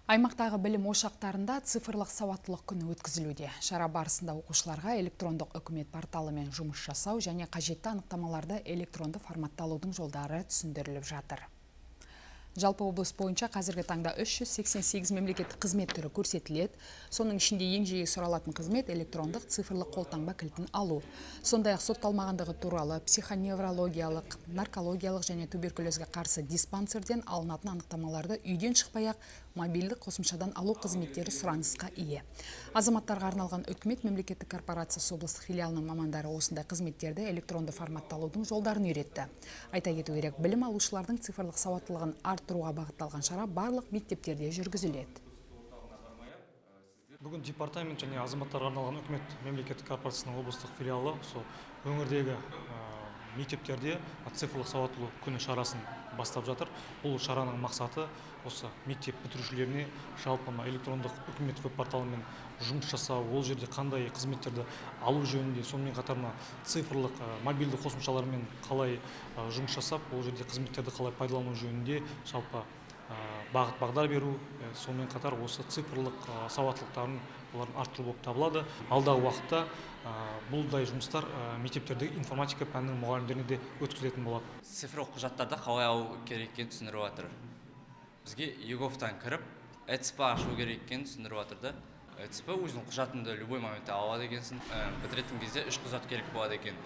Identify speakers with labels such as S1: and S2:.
S1: Аймақтағы білім ошақтарында цифрлық сауаттылық күні өткізілуде. Шара барысында оқушыларға электрондық үкімет порталымен жұмыс жасау және қажетті анықтамаларды электронды форматта алудың жолдары түсіндіріліп жатыр. Жалпы облыс бойынша қазіргі таңда 388 мемлекеттік қызмет түрі көрсетіледі. Соның ішінде ең жиі сұралатын қызмет – электрондық цифрлық қолтаңба кілтін алу. Сондай-ақ сотталмағандығы туралы, психоневрологиялық, наркологиялық және туберкулезге қарсы диспансерден алынатын анықтамаларды үйден шықпай-ақ мобильдік қосымшадан алу қызметтері сұранысқа ие. Азаматтарға арналған үкімет мемлекеттік корпорациясы облыстық филиалының мамандары осындай қызметтерді электронды форматта алудың жолдарын үйретті. Айта кету керек, білім алушылардың цифрлық сауаттылығын арттыруға бағытталған шара барлық мектептерде жүргізіледі.
S2: Бүгін департамент және азаматтарға арналған үкімет мемлекеттік корпорациясының облыстық филиалы сол өңірдегі мектептерде цифрлық сауаттылық күні шарасын бастап жатыр. Бұл шараның мақсаты – осы мектеп бітірушілеріне жалпы электрондық үкімет веб порталымен жұмыс жасау, ол жерде қандай қызметтерді алу жөнінде, сонымен қатар мына цифрлық мобильді қосымшалармен қалай жұмыс жасап, ол жерде қызметтерді қалай пайдалану жөнінде жалпы бағыт бағдар беру, сонымен қатар осы цифрлық сауаттылықтарын олардың арттыру болып табылады. Алдағы уақытта бұндай жұмыстар мектептердегі информатика пәнінің мұғалімдеріне де өткізілетін болады.
S3: Цифрлық құжаттарды қалай алу керек екенін түсіндіріп жатыр. Бізге eGov-тан кіріп, ЭЦП ашу керек екенін түсіндіріп жатыр да. ЭЦП өзінің құжатыңды любой моментте ала алады екенсің. Бітіретін кезде үш құжат керек болады екен.